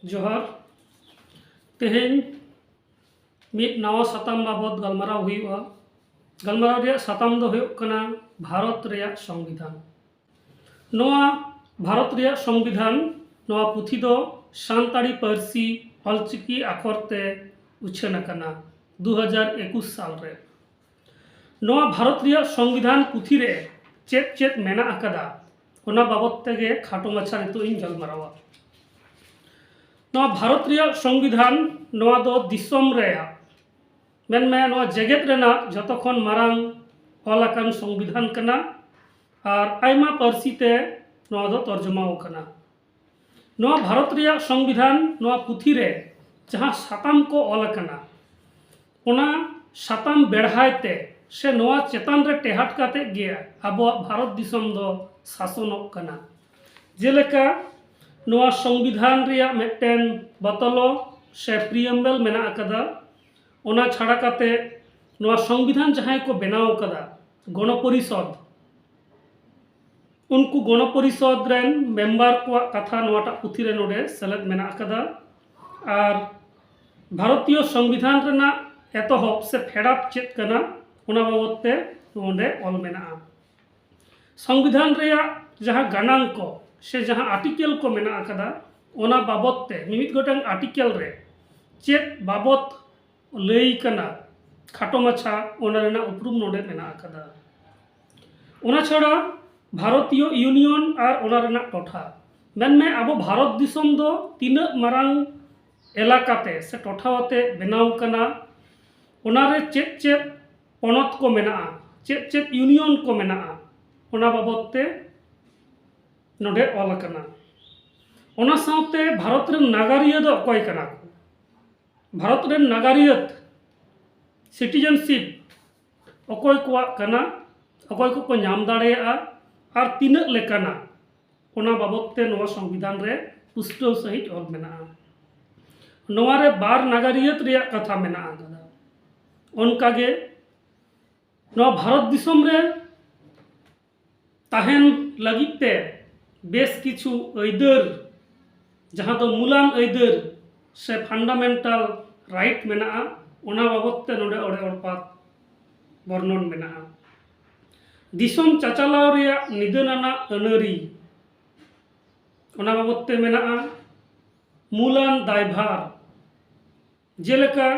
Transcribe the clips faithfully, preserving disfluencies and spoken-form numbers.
ᱡᱚᱦᱟᱨ᱾ ᱛᱮᱦᱮᱧ ᱢᱤᱫ ᱱᱟᱣᱟ ᱥᱟᱛᱟᱢ ᱵᱟᱵᱚᱛ ᱜᱟᱞᱢᱟᱨᱟᱣ ᱦᱩᱭᱩᱜᱼᱟ᱾ ᱜᱟᱞᱢᱟᱨᱟᱣ ᱨᱮᱭᱟᱜ ᱥᱟᱛᱟᱢ ᱫᱚ ᱦᱩᱭᱩᱜ ᱠᱟᱱᱟ ᱵᱷᱟᱨᱚᱛ ᱨᱮᱭᱟᱜ ᱥᱚᱝᱵᱤᱫᱷᱟᱱ᱾ ᱱᱚᱣᱟ ᱵᱷᱟᱨᱚᱛ ᱨᱮᱭᱟᱜ ᱥᱚᱝᱵᱤᱫᱷᱟᱱ, ᱱᱚᱣᱟ ᱯᱩᱛᱷᱤ ᱫᱚ ᱥᱟᱱᱛᱟᱲᱤ ᱯᱟᱹᱨᱥᱤ ᱚᱞᱪᱤᱠᱤ ᱟᱠᱷᱚᱨ ᱛᱮ ᱩᱪᱷᱟᱹᱱ ᱟᱠᱟᱱᱟ ᱫᱩ ᱦᱟᱡᱟᱨ ᱮᱠᱩᱥ ᱥᱟᱞ ᱨᱮ᱾ ᱱᱚᱣᱟ ᱵᱷᱟᱨᱚᱛ ᱨᱮᱭᱟᱜ ᱥᱚᱝᱵᱤᱫᱷᱟᱱ ᱯᱩᱛᱷᱤ ᱨᱮ ᱪᱮᱫ ᱪᱮᱫ ᱢᱮᱱᱟᱜ ᱟᱠᱟᱫᱟ, ᱚᱱᱟ ᱵᱟᱵᱚᱛ ᱛᱮᱜᱮ ᱠᱷᱟᱴᱚ ᱢᱟᱪᱷᱟ ᱱᱤᱛᱚᱜ ᱤᱧ ᱜᱟᱞᱢᱟᱨᱟᱣᱟ᱾ ᱱᱚᱣᱟ ᱵᱷᱟᱨᱚᱛ ᱨᱮᱭᱟᱜ ᱥᱚᱝᱵᱤᱫᱷᱟᱱ, ᱱᱚᱣᱟ ᱫᱚ ᱫᱤᱥᱚᱢ ᱨᱮᱭᱟᱜ, ᱢᱮᱱᱢᱮ ᱱᱚᱣᱟ ᱡᱮᱜᱮᱛ ᱨᱮᱱᱟᱜ ᱡᱷᱚᱛᱚ ᱠᱷᱚᱱ ᱢᱟᱨᱟᱝ ᱚᱞ ᱟᱠᱟᱱ ᱥᱚᱝᱵᱤᱫᱷᱟᱱ ᱠᱟᱱᱟ᱾ ᱟᱨ ᱟᱭᱢᱟ ᱯᱟᱹᱨᱥᱤ ᱛᱮ ᱱᱚᱣᱟ ᱫᱚ ᱛᱚᱨᱡᱚᱢᱟ ᱟᱠᱟᱱᱟ᱾ ᱱᱚᱣᱟ ᱵᱷᱟᱨᱚᱛ ᱨᱮᱭᱟᱜ ᱥᱚᱝᱵᱤᱫᱷᱟᱱ, ᱱᱚᱣᱟ ᱯᱩᱛᱷᱤ ᱨᱮ ᱡᱟᱦᱟᱸ ᱥᱟᱛᱟᱢ ᱠᱚ ᱚᱞ ᱟᱠᱟᱱᱟ, ᱚᱱᱟ ᱥᱟᱛᱟᱢ ᱵᱮᱲᱦᱟᱭ ᱛᱮ ᱥᱮ ᱱᱚᱣᱟ ᱪᱮᱛᱟᱱ ᱨᱮ ᱴᱮᱦᱟᱴ ᱠᱟᱛᱮ ᱜᱮ ᱟᱵᱚᱣᱟᱜ ᱵᱷᱟᱨᱚᱛ ᱫᱤᱥᱚᱢ ᱫᱚ ᱥᱟᱥᱚᱱᱚᱜ ᱠᱟᱱᱟ᱾ ᱡᱮᱞᱮᱠᱟ, ᱱᱚᱣᱟ ᱥᱚᱝᱵᱤᱫᱷᱟᱱ ᱨᱮᱭᱟᱜ ᱢᱤᱫᱴᱮᱱ ᱵᱟᱛᱚᱞᱚ ᱥᱮ ᱯᱨᱤᱭᱮᱢᱵᱮᱞ ᱢᱮᱱᱟᱜ ᱟᱠᱟᱫᱟ᱾ ᱚᱱᱟ ᱪᱷᱟᱲᱟ ᱠᱟᱛᱮ ᱱᱚᱣᱟ ᱥᱚᱝᱵᱤᱫᱷᱟᱱ ᱡᱟᱦᱟᱸᱭ ᱠᱚ ᱵᱮᱱᱟᱣ ᱟᱠᱟᱫᱟ, ᱜᱚᱱᱚᱯᱚᱨᱤᱥᱚᱫᱽ, ᱩᱱᱠᱩ ᱜᱚᱱᱚᱯᱚᱨᱤᱥᱚᱫᱽ ᱨᱮᱱ ᱢᱮᱢᱵᱟᱨ ᱠᱚᱣᱟᱜ ᱠᱟᱛᱷᱟ ᱱᱚᱣᱟᱴᱟᱜ ᱯᱩᱛᱷᱤ ᱨᱮ ᱱᱚᱰᱮ ᱥᱮᱞᱮᱫ ᱢᱮᱱᱟᱜ ᱟᱠᱟᱫᱟ᱾ ᱟᱨ ᱵᱷᱟᱨᱚᱛᱤᱭᱚ ᱥᱚᱝᱵᱤᱫᱷᱟᱱ ᱨᱮᱱᱟᱜ ᱮᱛᱚᱦᱚᱵ ᱥᱮ ᱯᱷᱮᱰᱟᱛ ᱪᱮᱫ ᱠᱟᱱᱟ, ᱚᱱᱟ ᱵᱟᱵᱚᱛ ᱛᱮ ᱱᱚᱰᱮ ᱚᱞ ᱢᱮᱱᱟᱜᱼᱟ᱾ ᱥᱚᱝᱵᱤᱫᱷᱟᱱ ᱨᱮᱭᱟᱜ ᱡᱟᱦᱟᱸ ᱜᱟᱱᱟᱝ ᱠᱚ ᱥᱮ ᱡᱟᱦᱟᱸ ᱟᱨᱴᱤᱠᱮᱞ ᱠᱚ ᱢᱮᱱᱟᱜ ᱟᱠᱟᱫᱟ, ᱚᱱᱟ ᱵᱟᱵᱚᱛ ᱛᱮ ᱢᱤᱢᱤᱫ ᱜᱚᱴᱟᱝ ᱟᱨᱴᱤᱠᱮᱞ ᱨᱮ ᱪᱮᱫ ᱵᱟᱵᱚᱛ ᱞᱟᱹᱭ ᱠᱟᱱᱟ, ᱠᱷᱟᱴᱚ ᱢᱟᱪᱷᱟ ᱚᱱᱟ ᱨᱮᱱᱟᱜ ᱩᱯᱨᱩᱢ ᱱᱚᱰᱮ ᱢᱮᱱᱟᱜ ᱟᱠᱟᱫᱟ᱾ ᱚᱱᱟ ᱪᱷᱟᱲᱟ ᱵᱷᱟᱨᱚᱛᱤᱭᱚ ᱤᱭᱩᱱᱤᱭᱚᱱ ᱟᱨ ᱚᱱᱟ ᱨᱮᱱᱟᱜ ᱴᱚᱴᱷᱟ, ᱢᱮᱱᱢᱮ ᱟᱵᱚ ᱵᱷᱟᱨᱚᱛ ᱫᱤᱥᱚᱢ ᱫᱚ ᱛᱤᱱᱟᱹᱜ ᱢᱟᱨᱟᱝ ᱮᱞᱟᱠᱟᱛᱮ ᱥᱮ ᱴᱚᱴᱷᱟ ᱟᱛᱮ ᱵᱮᱱᱟᱣ ᱠᱟᱱᱟ, ᱚᱱᱟᱨᱮ ᱪᱮᱫ ᱪᱮᱫ ᱯᱚᱱᱚᱛ ᱠᱚ ᱢᱮᱱᱟᱜᱼᱟ, ᱪᱮᱫ ᱪᱮᱫ ᱤᱭᱩᱱᱤᱭᱚᱱ ᱠᱚ ᱢᱮᱱᱟᱜᱼᱟ, ᱚᱱᱟ ᱵᱟᱵᱚᱛ ᱛᱮ ᱱᱚᱰᱮ ᱚᱞ ᱟᱠᱟᱱᱟ᱾ ᱚᱱᱟ ᱥᱟᱶᱛᱮ ᱵᱷᱟᱨᱚᱛ ᱨᱮᱱ ᱱᱟᱜᱟᱨᱤᱭᱟᱹ ᱫᱚ ᱚᱠᱚᱭ ᱠᱟᱱᱟ ᱠᱚ, ᱵᱷᱟᱨᱚᱛ ᱨᱮᱱ ᱱᱟᱜᱟᱨᱤᱭᱟᱹ, ᱥᱤᱴᱤᱡᱮᱱᱥᱤᱯ, ᱚᱠᱚᱭ ᱠᱚᱣᱟᱜ ᱠᱟᱱᱟ, ᱚᱠᱚᱭ ᱠᱚᱠᱚ ᱧᱟᱢ ᱫᱟᱲᱮᱭᱟᱜᱼᱟ, ᱟᱨ ᱛᱤᱱᱟᱹᱜ ᱞᱮᱠᱟᱱᱟ, ᱚᱱᱟ ᱵᱟᱵᱚᱛ ᱛᱮ ᱱᱚᱣᱟ ᱥᱚᱝᱵᱤᱫᱷᱟᱱ ᱨᱮ ᱯᱩᱥᱴᱟᱹᱣ ᱥᱟᱺᱦᱤᱡ ᱚᱞ ᱢᱮᱱᱟᱜᱼᱟ᱾ ᱱᱚᱣᱟ ᱨᱮ ᱵᱟᱨ ᱱᱟᱜᱟᱨᱤᱭᱟᱹᱛ ᱨᱮᱭᱟᱜ ᱠᱟᱛᱷᱟ ᱢᱮᱱᱟᱜ ᱟᱠᱟᱫᱟ᱾ ᱚᱱᱠᱟᱜᱮ ᱱᱚᱣᱟ ᱵᱷᱟᱨᱚᱛ ᱫᱤᱥᱚᱢ ᱨᱮ ᱛᱟᱦᱮᱱ ᱞᱟᱹᱜᱤᱫ ᱛᱮ ᱵᱮᱥ ᱠᱤᱪᱷᱩ ᱟᱹᱭᱫᱟᱹᱨ ᱡᱟᱦᱟᱸ ᱫᱚ ᱢᱩᱞᱟᱱ ᱟᱹᱭᱫᱟᱹᱨ ᱥᱮ ᱯᱷᱟᱱᱰᱟᱢᱮᱱᱴᱟᱞ ᱨᱟᱭᱤᱴ ᱢᱮᱱᱟᱜᱼᱟ, ᱚᱱᱟ ᱵᱟᱵᱚᱫ ᱛᱮ ᱱᱚᱰᱮ ᱚᱲᱮ ᱚᱲᱯᱟᱛ ᱵᱚᱨᱱᱚᱱ ᱢᱮᱱᱟᱜᱼᱟ᱾ ᱫᱤᱥᱚᱢ ᱪᱟᱪᱟᱞᱟᱣ ᱨᱮᱭᱟᱜ ᱱᱤᱫᱟᱹᱱ ᱟᱱᱟᱜ ᱟᱹᱱᱟᱹᱨᱤ, ᱚᱱᱟ ᱵᱟᱵᱚᱫ ᱛᱮ ᱢᱮᱱᱟᱜᱼᱟ᱾ ᱢᱩᱞᱟᱱ ᱫᱟᱭᱵᱷᱟᱨ, ᱡᱮᱞᱮᱠᱟ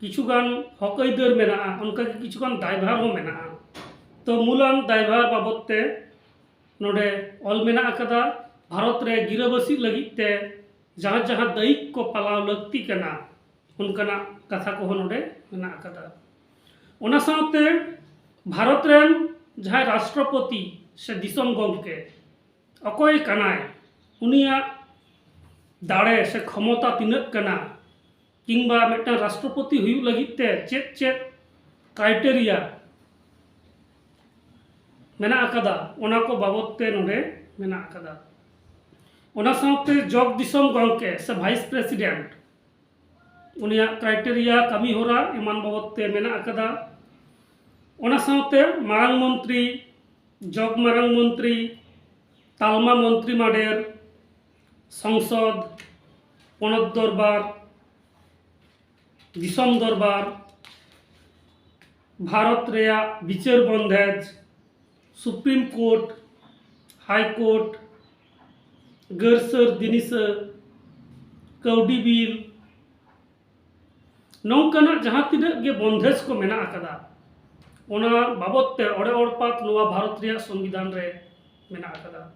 ᱠᱤᱪᱷᱩᱜᱟᱱ ᱦᱚᱠ ᱟᱹᱭᱫᱟᱹᱨ ᱢᱮᱱᱟᱜᱼᱟ, ᱚᱱᱠᱟᱜᱮ ᱠᱤᱪᱷᱩᱜᱟᱱ ᱫᱟᱭᱵᱷᱟᱨ ᱦᱚᱸ ᱢᱮᱱᱟᱜᱼᱟ᱾ ᱛᱚ ᱢᱩᱞᱟᱱ ᱫᱟᱭᱵᱷᱟᱨ ᱵᱟᱵᱚᱫ ᱛᱮ ᱱᱚᱰᱮ ᱚᱞ ᱢᱮᱱᱟᱜ ᱟᱠᱟᱫᱟ, ᱵᱷᱟᱨᱚᱛ ᱨᱮ ᱜᱤᱨᱟᱹᱵᱟᱹᱥᱤᱜ ᱞᱟᱹᱜᱤᱫ ᱛᱮ ᱡᱟᱦᱟᱸ ᱡᱟᱦᱟᱸ ᱫᱟᱹᱭᱤᱠ ᱠᱚ ᱯᱟᱞᱟᱣ ᱞᱟᱹᱠᱛᱤ ᱠᱟᱱᱟ, ᱚᱱᱠᱟᱱᱟᱜ ᱠᱟᱛᱷᱟ ᱠᱚᱦᱚᱸ ᱱᱚᱰᱮ ᱢᱮᱱᱟᱜ ᱟᱠᱟᱫᱟ᱾ ᱚᱱᱟ ᱥᱟᱶᱛᱮ ᱵᱷᱟᱨᱚᱛ ᱨᱮᱱ ᱡᱟᱦᱟᱸᱭ ᱨᱟᱥᱴᱨᱚᱯᱚᱛᱤ ᱥᱮ ᱫᱤᱥᱚᱢ ᱜᱚᱢᱠᱮ ᱚᱠᱚᱭ ᱠᱟᱱᱟᱭ, ᱩᱱᱤᱭᱟᱜ ᱫᱟᱲᱮ ᱥᱮ ᱠᱷᱚᱢᱚᱛᱟ ᱛᱤᱱᱟᱹᱜ ᱠᱟᱱᱟ, ᱠᱤᱝᱵᱟ ᱢᱤᱫᱴᱟᱝ ᱨᱟᱥᱴᱨᱚᱯᱚᱛᱤ ᱦᱩᱭᱩᱜ ᱞᱟᱹᱜᱤᱫ ᱛᱮ ᱪᱮᱫ ᱪᱮᱫ ᱠᱨᱟᱭᱴᱮᱨᱤᱭᱟ ᱢᱮᱱᱟᱜ ᱟᱠᱟᱫᱟ, ᱚᱱᱟ ᱠᱚ ᱵᱟᱵᱚᱫ ᱛᱮ ᱱᱚᱰᱮ ᱢᱮᱱᱟᱜ ᱟᱠᱟᱫᱟ᱾ ᱚᱱᱟ ᱥᱟᱶᱛᱮ ᱡᱚᱜᱽ ᱫᱤᱥᱚᱢ ᱜᱚᱢᱠᱮ ᱥᱮ ᱵᱷᱟᱭᱤᱥ ᱯᱨᱮᱥᱤᱰᱮᱱᱴ, ᱩᱱᱤᱭᱟᱜ ᱠᱨᱟᱭᱴᱮᱨᱤᱭᱟ, ᱠᱟᱹᱢᱤ ᱦᱚᱨᱟ ᱮᱢᱟᱱ ᱵᱟᱵᱚᱫ ᱛᱮ ᱢᱮᱱᱟᱜ ᱟᱠᱟᱫᱟ᱾ ᱚᱱᱟ ᱥᱟᱶᱛᱮ ᱢᱟᱨᱟᱝ ᱢᱚᱱᱛᱨᱤ, ᱡᱚᱜᱽ ᱢᱟᱨᱟᱝ ᱢᱚᱱᱛᱨᱤ, ᱛᱟᱞᱢᱟ ᱢᱚᱱᱛᱨᱤ ᱢᱟᱰᱮᱨ, ᱥᱚᱝᱥᱚᱫ, ᱯᱚᱱᱚᱛ ᱫᱚᱨᱵᱟᱨ, ᱫᱤᱥᱚᱢ ᱫᱚᱨᱵᱟᱨ, ᱵᱷᱟᱨᱚᱛ ᱨᱮᱭᱟᱜ ᱵᱤᱪᱟᱹᱨ ᱵᱚᱱᱫᱷᱮᱡᱽ, ᱥᱩᱯᱨᱤᱢ ᱠᱳᱨᱴ, ᱦᱟᱭ ᱠᱳᱨᱴ, ᱜᱟᱹᱨᱥᱟᱹᱨ ᱫᱤᱱᱤᱥᱟᱹ, ᱠᱟᱹᱣᱰᱤ ᱵᱤᱞ, ᱱᱚᱝᱠᱟᱱᱟᱜ ᱡᱟᱦᱟᱸ ᱛᱤᱱᱟᱹᱜ ᱜᱮ ᱵᱚᱱᱫᱷᱮᱡᱽ ᱠᱚ ᱢᱮᱱᱟᱜ ᱟᱠᱟᱫᱟ, ᱚᱱᱟ ᱵᱟᱵᱚᱫ ᱛᱮ ᱚᱲᱮ ᱚᱲᱯᱟᱛ ᱱᱚᱣᱟ ᱵᱷᱟᱨᱚᱛ ᱨᱮᱭᱟᱜ ᱥᱚᱝᱵᱤᱫᱷᱟᱱ ᱨᱮ ᱢᱮᱱᱟᱜ ᱟᱠᱟᱫᱟ᱾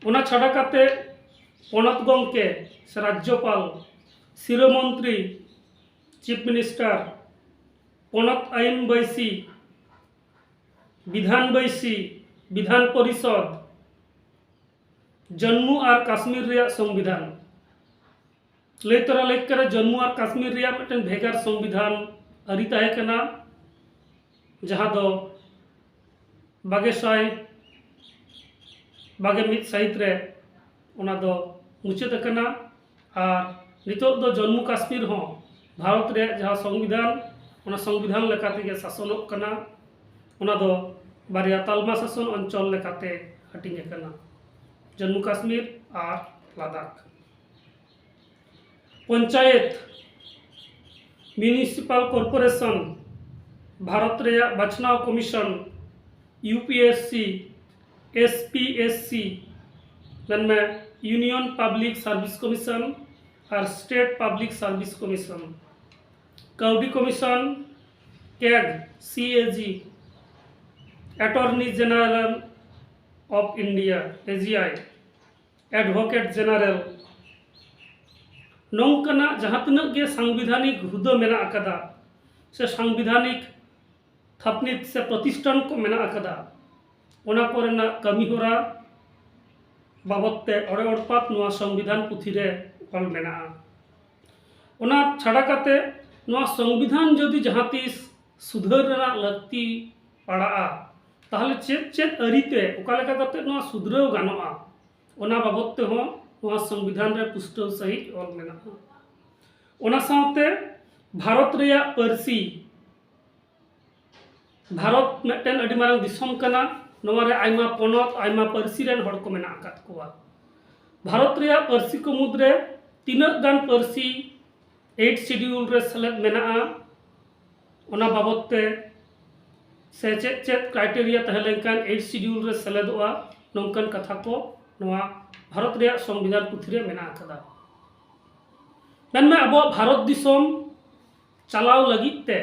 ᱚᱱᱟ ᱪᱷᱟᱰᱟ ᱠᱟᱛᱮ ᱯᱚᱱᱚᱛ ᱜᱚᱢᱠᱮ ᱥᱮ ᱨᱟᱡᱽᱡᱚᱯᱟᱞ, ᱥᱤᱨᱟᱹ ᱢᱚᱱᱛᱨᱤ, ᱪᱤᱯ ᱢᱤᱱᱤᱥᱴᱟᱨ, ᱯᱚᱱᱚᱛ ᱟᱹᱭᱤᱱ ᱵᱟᱹᱭᱥᱤ, ᱵᱤᱫᱷᱟᱱ ᱵᱟᱹᱭᱥᱤ, ᱵᱤᱫᱷᱟᱱ ᱯᱚᱨᱤᱥᱚᱫᱽ, ᱡᱚᱢᱢᱩ ᱟᱨ ᱠᱟᱥᱢᱤᱨ ᱨᱮᱭᱟᱜ ᱥᱚᱝᱵᱤᱫᱷᱟᱱ᱾ ᱞᱟᱹᱭ ᱛᱚᱨᱟ ᱞᱟᱹᱭ ᱠᱟᱱᱟ, ᱡᱚᱢᱢᱩ ᱟᱨ ᱠᱟᱥᱢᱤᱨ ᱨᱮᱭᱟᱜ ᱢᱤᱫᱴᱮᱱ ᱵᱷᱮᱜᱟᱨ ᱥᱚᱝᱵᱤᱫᱷᱟᱱ ᱟᱹᱨᱤ ᱛᱟᱦᱮᱸ ᱠᱟᱱᱟ, ᱡᱟᱦᱟᱸ ᱫᱚ ᱵᱟᱜᱮ ᱥᱟᱭ ᱵᱟᱜᱮ ᱢᱤᱫ ᱥᱟᱹᱦᱤᱛ ᱨᱮ ᱚᱱᱟ ᱫᱚ ᱢᱩᱪᱟᱹᱫ ᱟᱠᱟᱱᱟ᱾ ᱟᱨ ᱱᱤᱛᱚᱜ ᱫᱚ ᱡᱚᱢᱢᱩ ᱠᱟᱥᱢᱤᱨ ᱦᱚᱸ ᱵᱷᱟᱨᱚᱛ ᱨᱮᱭᱟᱜ ᱡᱟᱦᱟᱸ ᱥᱚᱝᱵᱤᱫᱷᱟᱱ, ᱚᱱᱟ ᱥᱚᱝᱵᱤᱫᱷᱟᱱ ᱞᱮᱠᱟ ᱛᱮᱜᱮ ᱥᱟᱥᱚᱱᱚᱜ ᱠᱟᱱᱟ᱾ ᱚᱱᱟ ᱫᱚ ᱵᱟᱨᱭᱟ ᱛᱟᱞᱢᱟ ᱥᱟᱥᱚᱱ ᱚᱧᱪᱚᱞ ᱞᱮᱠᱟᱛᱮ ᱦᱟᱹᱴᱤᱧ ᱟᱠᱟᱱᱟ, ᱡᱚᱢᱢᱩ ᱠᱟᱥᱢᱤᱨ ᱟᱨ ᱞᱟᱫᱟᱠᱷ᱾ ᱯᱚᱧᱪᱟᱭᱮᱛ, ᱢᱤᱭᱩᱱᱤᱥᱤᱯᱟᱞ ᱠᱚᱨᱯᱳᱨᱮᱥᱚᱱ, ᱵᱷᱟᱨᱚᱛ ᱨᱮᱭᱟᱜ ᱵᱟᱪᱷᱱᱟᱣ commission, U P S C, S P S C, ᱢᱮᱱᱢᱮ ᱤᱭᱩᱱᱤᱭᱚᱱ ᱯᱟᱵᱽᱞᱤᱠ ᱥᱟᱨᱵᱷᱤᱥ ᱠᱚᱢᱤᱥᱚᱱ ᱟᱨ ᱥᱴᱮᱴ ᱯᱟᱵᱽᱞᱤᱠ ᱥᱟᱨᱵᱷᱤᱥ ᱠᱚᱢᱤᱥᱚᱱ, ᱠᱟᱹᱣᱰᱤ commission, CAG, C A G, attorney general of India, A G I, advocate general, ᱱᱚᱝᱠᱟᱱᱟᱜ ᱡᱟᱦᱟᱸ ᱛᱤᱱᱟᱹᱜ ᱜᱮ ᱥᱟᱝᱵᱤᱫᱷᱟᱱᱤᱠ ᱦᱩᱫᱟᱹ ᱢᱮᱱᱟᱜ ᱟᱠᱟᱫᱟ ᱥᱮ ᱥᱟᱝᱵᱤᱫᱷᱟᱱᱤᱠ ᱛᱷᱟᱯᱱᱤᱛ ᱥᱮ ᱯᱨᱚᱛᱤᱥᱴᱷᱟᱱ ᱠᱚ ᱢᱮᱱᱟᱜ ᱟᱠᱟᱫᱟ, ᱚᱱᱟ ᱠᱚᱨᱮᱱᱟᱜ ᱠᱟᱹᱢᱤᱦᱚᱨᱟ ᱵᱟᱵᱚᱫ ᱛᱮ ᱚᱲᱮ ᱚᱲᱯᱟᱛ ᱱᱚᱣᱟ ᱥᱚᱝᱵᱤᱫᱷᱟᱱ ᱯᱩᱛᱷᱤ ᱨᱮ ᱚᱞ ᱢᱮᱱᱟᱜᱼᱟ᱾ ᱚᱱᱟ ᱪᱷᱟᱰᱟ ᱠᱟᱛᱮ ᱱᱚᱣᱟ ᱥᱚᱝᱵᱤᱫᱷᱟᱱ ᱡᱩᱫᱤ ᱡᱟᱦᱟᱸ ᱛᱤᱥ ᱥᱩᱫᱷᱟᱹᱨ ᱨᱮᱱᱟᱜ ᱞᱟᱹᱠᱛᱤ ᱯᱟᱲᱟᱜᱼᱟ, ᱛᱟᱦᱚᱞᱮ ᱪᱮᱫ ᱪᱮᱫ ᱟᱹᱨᱤᱛᱮ ᱚᱠᱟ ᱞᱮᱠᱟ ᱠᱟᱛᱮ ᱱᱚᱣᱟ ᱥᱩᱫᱷᱨᱟᱹᱣ ᱜᱟᱱᱚᱜᱼᱟ, ᱚᱱᱟ ᱵᱟᱵᱚᱫ ᱛᱮᱦᱚᱸ ᱱᱚᱣᱟ ᱥᱚᱝᱵᱤᱫᱷᱟᱱ ᱨᱮ ᱯᱩᱥᱴᱟᱹᱣ ᱥᱟᱺᱦᱤᱡ ᱚᱞ ᱢᱮᱱᱟᱜᱼᱟ᱾ ᱚᱱᱟ ᱥᱟᱶᱛᱮ ᱵᱷᱟᱨᱚᱛ ᱨᱮᱭᱟᱜ ᱯᱟᱹᱨᱥᱤ, ᱵᱷᱟᱨᱚᱛ ᱢᱤᱫᱴᱮᱱ ᱟᱹᱰᱤ ᱢᱟᱨᱟᱝ ᱫᱤᱥᱚᱢ ᱠᱟᱱᱟ᱾ ᱱᱚᱣᱟ ᱨᱮ ᱟᱭᱢᱟ ᱯᱚᱱᱚᱛ, ᱟᱭᱢᱟ ᱯᱟᱹᱨᱥᱤ ᱨᱮᱱ ᱦᱚᱲ ᱠᱚ ᱢᱮᱱᱟᱜ ᱟᱠᱟᱫ ᱠᱚᱣᱟ᱾ ᱵᱷᱟᱨᱚᱛ ᱨᱮᱭᱟᱜ ᱯᱟᱹᱨᱥᱤ ᱠᱚ ᱢᱩᱫᱽᱨᱮ ᱛᱤᱱᱟᱹᱜ ᱜᱟᱱ ᱯᱟᱹᱨᱥᱤ ᱮᱭᱤᱴ ᱥᱤᱰᱤᱭᱩᱞ ᱨᱮ ᱥᱮᱞᱮᱫ ᱢᱮᱱᱟᱜᱼᱟ, ᱚᱱᱟ ᱵᱟᱵᱚᱫ ᱛᱮ ᱥᱮ ᱪᱮᱫ ᱪᱮᱫ ᱠᱨᱟᱭᱴᱮᱨᱤᱭᱟ ᱛᱟᱦᱮᱸ ᱞᱮᱱᱠᱷᱟᱱ ᱮᱭᱤᱴ ᱥᱤᱰᱤᱭᱩᱞ ᱨᱮ ᱥᱮᱞᱮᱫᱚᱜᱼᱟ, ᱱᱚᱝᱠᱟᱱ ᱠᱟᱛᱷᱟ ᱠᱚ ᱱᱚᱣᱟ ᱵᱷᱟᱨᱚᱛ ᱨᱮᱭᱟᱜ ᱥᱚᱝᱵᱤᱫᱷᱟᱱ ᱯᱩᱛᱷᱤ ᱨᱮ ᱢᱮᱱᱟᱜ ᱟᱠᱟᱫᱟ᱾ ᱢᱮᱱᱢᱮ ᱟᱵᱚᱣᱟᱜ ᱵᱷᱟᱨᱚᱛ ᱫᱤᱥᱚᱢ ᱪᱟᱞᱟᱣ ᱞᱟᱹᱜᱤᱫ ᱛᱮ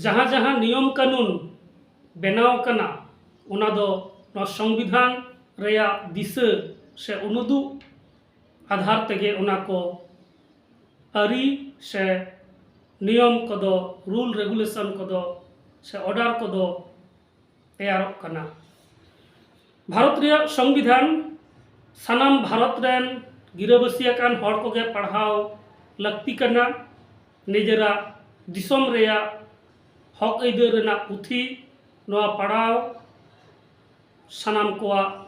ᱡᱟᱦᱟᱸ ᱡᱟᱦᱟᱸ ᱱᱤᱭᱚᱢ ᱠᱟᱹᱱᱩᱱ ᱵᱮᱱᱟᱣ ᱟᱠᱟᱱᱟ, ᱚᱱᱟ ᱫᱚ ᱱᱚᱣᱟ ᱥᱚᱝᱵᱤᱫᱷᱟᱱ ᱨᱮᱭᱟᱜ ᱫᱤᱥᱟᱹ ᱥᱮ ᱩᱱᱩᱫᱩᱜ ᱟᱫᱷᱟᱨ ᱛᱮᱜᱮ ᱚᱱᱟ ᱠᱚ ᱟᱹᱨᱤ ᱥᱮ ᱱᱤᱭᱚᱢ ᱠᱚᱫᱚ, ᱨᱩᱞ ᱨᱮᱜᱩᱞᱮᱥᱚᱱ ᱠᱚᱫᱚ ᱥᱮ ᱚᱰᱟᱨ ᱠᱚᱫᱚ ᱛᱮᱭᱟᱨᱚᱜ ᱠᱟᱱᱟ᱾ ᱵᱷᱟᱨᱚᱛ ᱨᱮᱭᱟᱜ ᱥᱚᱝᱵᱤᱫᱷᱟᱱ ᱥᱟᱱᱟᱢ ᱵᱷᱟᱨᱚᱛ ᱨᱮᱱ ᱜᱤᱨᱟᱹᱵᱟᱹᱥᱤ ᱟᱠᱟᱱ ᱦᱚᱲ ᱠᱚᱜᱮ ᱯᱟᱲᱦᱟᱣ ᱞᱟᱹᱠᱛᱤ ᱠᱟᱱᱟ᱾ ᱱᱤᱡᱮᱨᱟᱜ ᱫᱤᱥᱚᱢ ᱨᱮᱭᱟᱜ ᱦᱚᱠ ᱟᱹᱭᱫᱟᱹᱨ ᱨᱮᱱᱟᱜ ᱯᱩᱛᱷᱤ ᱱᱚᱣᱟ ᱯᱟᱲᱦᱟᱣ ᱥᱟᱱᱟᱢ ᱠᱚᱣᱟᱜ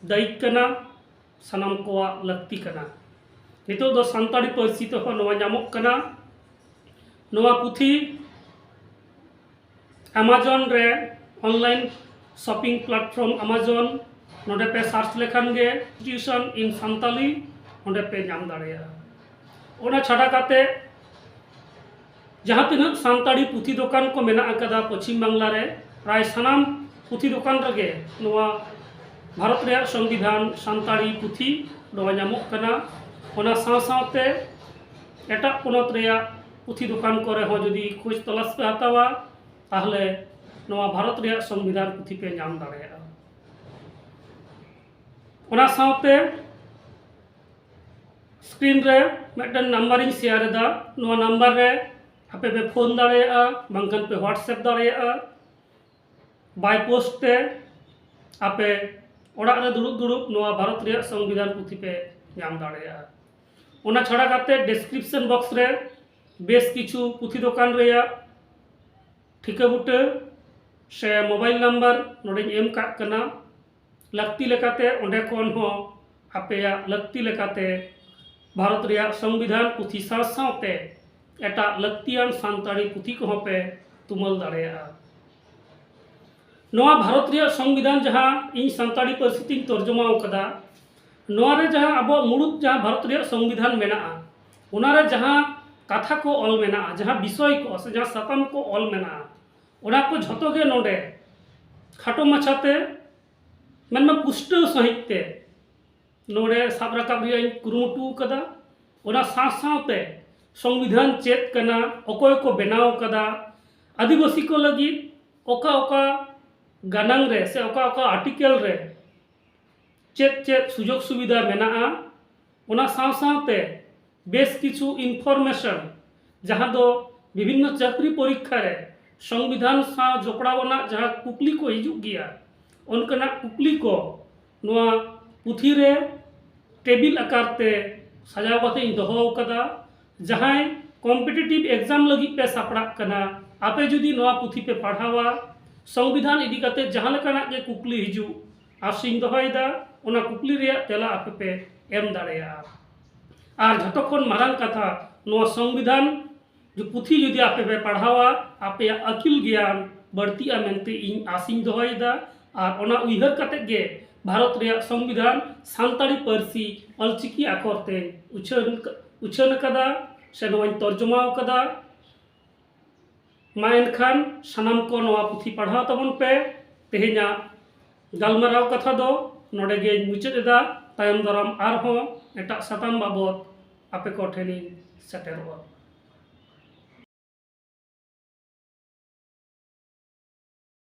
ᱫᱟᱭᱤᱛ ᱠᱟᱱᱟ, ᱥᱟᱱᱟᱢ ᱠᱚᱣᱟᱜ ᱞᱟᱹᱠᱛᱤ ᱠᱟᱱᱟ᱾ ᱱᱤᱛᱚᱜ ᱫᱚ ᱥᱟᱱᱛᱟᱲᱤ ᱯᱟᱹᱨᱥᱤ ᱛᱮᱦᱚᱸ ᱱᱚᱣᱟ ᱧᱟᱢᱚᱜ ᱠᱟᱱᱟ᱾ ᱱᱚᱣᱟ ᱯᱩᱛᱷᱤ ᱟᱢᱟᱡᱚᱱ ᱨᱮ, ᱚᱱᱞᱟᱭᱤᱱ ᱥᱚᱯᱤᱝ ᱯᱞᱟᱴᱯᱷᱚᱨᱢ ᱟᱢᱟᱡᱚᱱ ᱱᱚᱰᱮ ᱯᱮ ᱥᱟᱨᱪ ᱞᱮᱠᱷᱟᱱ ᱜᱮ Constitution in Santali ᱚᱸᱰᱮ ᱯᱮ ᱧᱟᱢ ᱫᱟᱲᱮᱭᱟᱜᱼᱟ᱾ ᱚᱱᱟ ᱪᱷᱟᱰᱟ ᱠᱟᱛᱮ ᱡᱟᱦᱟᱸ ᱛᱤᱱᱟᱹᱜ ᱥᱟᱱᱛᱟᱲᱤ ᱯᱩᱛᱷᱤ ᱫᱚᱠᱟᱱ ᱠᱚ ᱢᱮᱱᱟᱜ ᱟᱠᱟᱫᱟ ᱯᱚᱪᱷᱤᱢ ᱵᱟᱝᱞᱟ ᱨᱮ, ᱯᱨᱟᱭ ᱥᱟᱱᱟᱢ ᱯᱩᱛᱷᱤ ᱫᱚᱠᱟᱱ ᱨᱮᱜᱮ ᱱᱚᱣᱟ ᱵᱷᱟᱨᱚᱛ ᱨᱮᱭᱟᱜ ᱥᱚᱝᱵᱤᱫᱷᱟᱱ ᱥᱟᱱᱛᱟᱲᱤ ᱯᱩᱛᱷᱤ ᱱᱚᱣᱟ ᱧᱟᱢᱚᱜ ᱠᱟᱱᱟ᱾ ᱚᱱᱟ ᱥᱟᱶ ᱥᱟᱶᱛᱮ ᱮᱴᱟᱜ ᱯᱚᱱᱚᱛ ᱨᱮᱭᱟᱜ ᱯᱩᱛᱷᱤ ᱫᱚᱠᱟᱱ ᱠᱚᱨᱮ ᱦᱚᱸ ᱡᱩᱫᱤ ᱠᱷᱚᱡᱽ ᱛᱚᱞᱟᱥ ᱯᱮ ᱦᱟᱛᱟᱣᱟ, ᱛᱟᱦᱚᱞᱮ ᱱᱚᱣᱟ ᱵᱷᱟᱨᱚᱛ ᱨᱮᱭᱟᱜ ᱥᱚᱝᱵᱤᱫᱷᱟᱱ ᱯᱩᱛᱷᱤ ᱯᱮ ᱧᱟᱢ ᱫᱟᱲᱮᱭᱟᱜᱼᱟ᱾ ᱚᱱᱟ ᱥᱟᱶᱛᱮ ᱥᱠᱨᱤᱱ ᱨᱮ ᱢᱤᱫᱴᱮᱱ ᱱᱟᱢᱵᱟᱨᱤᱧ ᱥᱮᱭᱟᱨ ᱮᱫᱟ᱾ ᱱᱚᱣᱟ ᱱᱟᱢᱵᱟᱨ ᱨᱮ ᱟᱯᱮ ᱯᱮ ᱯᱷᱳᱱ ᱫᱟᱲᱮᱭᱟᱜᱼᱟ, ᱵᱟᱝᱠᱷᱟᱱ ᱯᱮ WhatsApp ᱫᱟᱲᱮᱭᱟᱜᱼᱟ᱾ ᱵᱟᱭ ᱯᱳᱥᱴ ᱛᱮ ᱟᱯᱮ ᱚᱲᱟᱜ ᱨᱮ ᱫᱩᱲᱩᱵ ᱫᱩᱲᱩᱵ ᱱᱚᱣᱟ ᱵᱷᱟᱨᱚᱛ ᱨᱮᱭᱟᱜ ᱥᱚᱝᱵᱤᱫᱷᱟᱱ ᱯᱩᱛᱷᱤ ᱯᱮ ᱧᱟᱢ ᱫᱟᱲᱮᱭᱟᱜᱼᱟ᱾ ᱚᱱᱟ ᱪᱷᱟᱲᱟ ᱠᱟᱛᱮ ᱰᱤᱥᱠᱨᱤᱯᱥᱚᱱ ᱵᱚᱠᱥ ᱨᱮ ᱵᱮᱥ ᱠᱤᱪᱷᱩ ᱯᱩᱛᱷᱤ ᱫᱚᱠᱟᱱ ᱨᱮᱭᱟᱜ ᱴᱷᱤᱠᱟᱹ ᱵᱩᱴᱟᱹ ᱥᱮ ᱢᱳᱵᱟᱭᱤᱞ ᱱᱟᱢᱵᱟᱨ ᱱᱚᱰᱮᱧ ᱮᱢ ᱠᱟᱜ ᱠᱟᱱᱟ᱾ ᱞᱟᱹᱠᱛᱤ ᱞᱮᱠᱟᱛᱮ ᱚᱸᱰᱮ ᱠᱷᱚᱱ ᱦᱚᱸ ᱟᱯᱮᱭᱟᱜ ᱞᱟᱹᱠᱛᱤ ᱞᱮᱠᱟᱛᱮ ᱵᱷᱟᱨᱚᱛ ᱨᱮᱭᱟᱜ ᱥᱚᱝᱵᱤᱫᱷᱟᱱ ᱯᱩᱛᱷᱤ ᱥᱟᱶ ᱥᱟᱶᱛᱮ ᱮᱴᱟᱜ ᱞᱟᱹᱠᱛᱤᱭᱟᱱ ᱥᱟᱱᱛᱟᱲᱤ ᱯᱩᱛᱷᱤ ᱠᱚᱦᱚᱸ ᱯᱮ ᱛᱩᱢᱟᱹᱞ ᱫᱟᱲᱮᱭᱟᱜᱼᱟ᱾ ᱱᱚᱣᱟ ᱵᱷᱟᱨᱚᱛ ᱨᱮᱭᱟᱜ ᱥᱚᱝᱵᱤᱫᱷᱟᱱ ᱡᱟᱦᱟᱸ ᱤᱧ ᱥᱟᱱᱛᱟᱲᱤ ᱯᱟᱹᱨᱥᱤ ᱛᱤᱧ ᱛᱚᱨᱡᱚᱢᱟ ᱟᱠᱟᱫᱟ, ᱱᱚᱣᱟ ᱨᱮ ᱡᱟᱦᱟᱸ ᱟᱵᱚᱣᱟᱜ ᱢᱩᱲᱩᱫ ᱡᱟᱦᱟᱸ ᱵᱷᱟᱨᱚᱛ ᱨᱮᱭᱟᱜ ᱥᱚᱝᱵᱤᱫᱷᱟᱱ ᱢᱮᱱᱟᱜᱼᱟ, ᱚᱱᱟ ᱨᱮ ᱡᱟᱦᱟᱸ ᱠᱟᱛᱷᱟ ᱠᱚ ᱚᱞ ᱢᱮᱱᱟᱜᱼᱟ, ᱡᱟᱦᱟᱸ ᱵᱤᱥᱚᱭ ᱠᱚ ᱥᱮ ᱡᱟᱦᱟᱸ ᱥᱟᱛᱟᱢ ᱠᱚ ᱚᱞ ᱢᱮᱱᱟᱜᱼᱟ, ᱚᱱᱟ ᱠᱚ ᱡᱷᱚᱛᱚ ᱜᱮ ᱱᱚᱰᱮ ᱠᱷᱟᱴᱚ ᱢᱟᱪᱷᱟᱛᱮ ᱢᱮᱱᱢᱟ ᱯᱩᱥᱴᱟᱹᱣ ᱥᱟᱺᱦᱤᱡ ᱛᱮ ᱱᱚᱰᱮ ᱥᱟᱵ ᱨᱟᱠᱟᱵ ᱨᱮᱭᱟᱜ ᱤᱧ ᱠᱩᱨᱩᱢᱩᱴᱩ ᱟᱠᱟᱫᱟ᱾ ᱚᱱᱟ ᱥᱟᱶ ᱥᱟᱶᱛᱮ ᱥᱚᱝᱵᱤᱫᱷᱟᱱ ᱪᱮᱫ ᱠᱟᱱᱟ, ᱚᱠᱚᱭ ᱠᱚ ᱵᱮᱱᱟᱣ ᱟᱠᱟᱫᱟ, ᱟᱹᱫᱤᱵᱟᱹᱥᱤ ᱠᱚ ᱞᱟᱹᱜᱤᱫ ᱚᱠᱟ ᱚᱠᱟ ᱜᱟᱱᱟᱝ ᱨᱮ ᱥᱮ ᱚᱠᱟ ᱚᱠᱟ ᱟᱨᱴᱤᱠᱮᱞ ᱨᱮ ᱪᱮᱫ ᱪᱮᱫ ᱥᱩᱡᱳᱜᱽ ᱥᱩᱵᱤᱫᱷᱟ ᱢᱮᱱᱟᱜᱼᱟ, ᱚᱱᱟ ᱥᱟᱶ ᱥᱟᱶᱛᱮ ᱵᱮᱥ ᱠᱤᱪᱷᱩ ᱤᱱᱯᱷᱚᱨᱢᱮᱥᱚᱱ, ᱡᱟᱦᱟᱸ ᱫᱚ ᱵᱤᱵᱷᱤᱱᱱᱚ ᱪᱟᱹᱠᱨᱤ ᱯᱚᱨᱤᱠᱠᱷᱟ ᱨᱮ ᱥᱚᱝᱵᱤᱫᱷᱟᱱ ᱥᱟᱶ ᱡᱚᱯᱲᱟᱣ ᱟᱱᱟᱜ ᱡᱟᱦᱟᱸ ᱠᱩᱠᱞᱤ ᱠᱚ ᱦᱤᱡᱩᱜ ᱜᱮᱭᱟ, ᱚᱱᱠᱟᱱᱟᱜ ᱠᱩᱠᱞᱤ ᱠᱚ ᱱᱚᱣᱟ ᱯᱩᱛᱷᱤ ᱨᱮ ᱴᱮᱵᱤᱞ ᱟᱠᱟᱨ ᱛᱮ ᱥᱟᱡᱟᱣ ᱠᱟᱛᱮ ᱤᱧ ᱫᱚᱦᱚ ᱟᱠᱟᱫᱟ᱾ ᱡᱟᱦᱟᱸᱭ ᱠᱚᱢᱯᱤᱴᱤᱴᱤᱵᱷ ᱮᱠᱡᱟᱢ ᱞᱟᱹᱜᱤᱫ ᱯᱮ ᱥᱟᱯᱲᱟᱜ ᱠᱟᱱᱟ, ᱟᱯᱮ ᱡᱩᱫᱤ ᱱᱚᱣᱟ ᱯᱩᱛᱷᱤ ᱯᱮ ᱯᱟᱲᱦᱟᱣᱟ, ᱥᱚᱝᱵᱤᱫᱷᱟᱱ ᱤᱫᱤ ᱠᱟᱛᱮ ᱡᱟᱦᱟᱸ ᱞᱮᱠᱟᱱᱟᱜ ᱜᱮ ᱠᱩᱠᱞᱤ ᱦᱤᱡᱩᱜ, ᱟᱥᱤᱧ ᱫᱚᱦᱚᱭᱮᱫᱟ, ᱚᱱᱟ ᱠᱩᱠᱞᱤ ᱨᱮᱭᱟᱜ ᱛᱮᱞᱟ ᱟᱯᱮ ᱯᱮ ᱮᱢ ᱫᱟᱲᱮᱭᱟᱜᱼᱟ᱾ ᱟᱨ ᱡᱷᱚᱛᱚ ᱠᱷᱚᱱ ᱢᱟᱨᱟᱝ ᱠᱟᱛᱷᱟ, ᱱᱚᱣᱟ ᱥᱚᱝᱵᱤᱫᱷᱟᱱ ᱡᱩ-, ᱯᱩᱛᱷᱤ ᱡᱩᱫᱤ ᱟᱯᱮ ᱯᱮ ᱯᱟᱲᱦᱟᱣᱟ, ᱟᱯᱮᱭᱟᱜ ᱟᱹᱠᱤᱞ ᱜᱮᱭᱟᱱ ᱵᱟᱹᱲᱛᱤᱜᱼᱟ ᱢᱮᱱᱛᱮ ᱤᱧ ᱟᱥᱤᱧ ᱫᱚᱦᱚᱭᱮᱫᱟ᱾ ᱟᱨ ᱚᱱᱟ ᱩᱭᱦᱟᱹᱨ ᱠᱟᱛᱮ ᱜᱮ ᱵᱷᱟᱨᱚᱛ ᱨᱮᱭᱟᱜ ᱥᱚᱝᱵᱤᱫᱷᱟᱱ ᱥᱟᱱᱛᱟᱲᱤ ᱯᱟᱹᱨᱥᱤ ᱚᱞᱪᱤᱠᱤ ᱟᱠᱷᱚᱨ ᱛᱮ ᱩᱪᱷᱟᱹᱱ ᱩᱪᱷᱟᱹᱱ ᱟᱠᱟᱫᱟ ᱥᱮ ᱱᱚᱣᱟᱧ ᱛᱚᱨᱡᱚᱢᱟ ᱟᱠᱟᱫᱟ᱾ ᱢᱟ ᱮᱱᱠᱷᱟᱱ ᱥᱟᱱᱟᱢ ᱠᱚ ᱱᱚᱣᱟ ᱯᱩᱛᱷᱤ ᱯᱟᱲᱦᱟᱣ ᱛᱟᱵᱚᱱ ᱯᱮ᱾ ᱛᱮᱦᱮᱧᱟᱜ ᱜᱟᱞᱢᱟᱨᱟᱣ ᱠᱟᱛᱷᱟ ᱫᱚ ᱱᱚᱰᱮ ᱜᱮᱧ ᱢᱩᱪᱟᱹᱫ ᱮᱫᱟ᱾ ᱛᱟᱭᱚᱢ ᱫᱟᱨᱟᱢ ᱟᱨᱦᱚᱸ ᱮᱴᱟᱜ ᱥᱟᱛᱟᱢ ᱵᱟᱵᱚᱛ ᱟᱯᱮ ᱠᱚ ᱴᱷᱮᱱᱤᱧ ᱥᱮᱴᱮᱨᱚᱜᱼᱟ᱾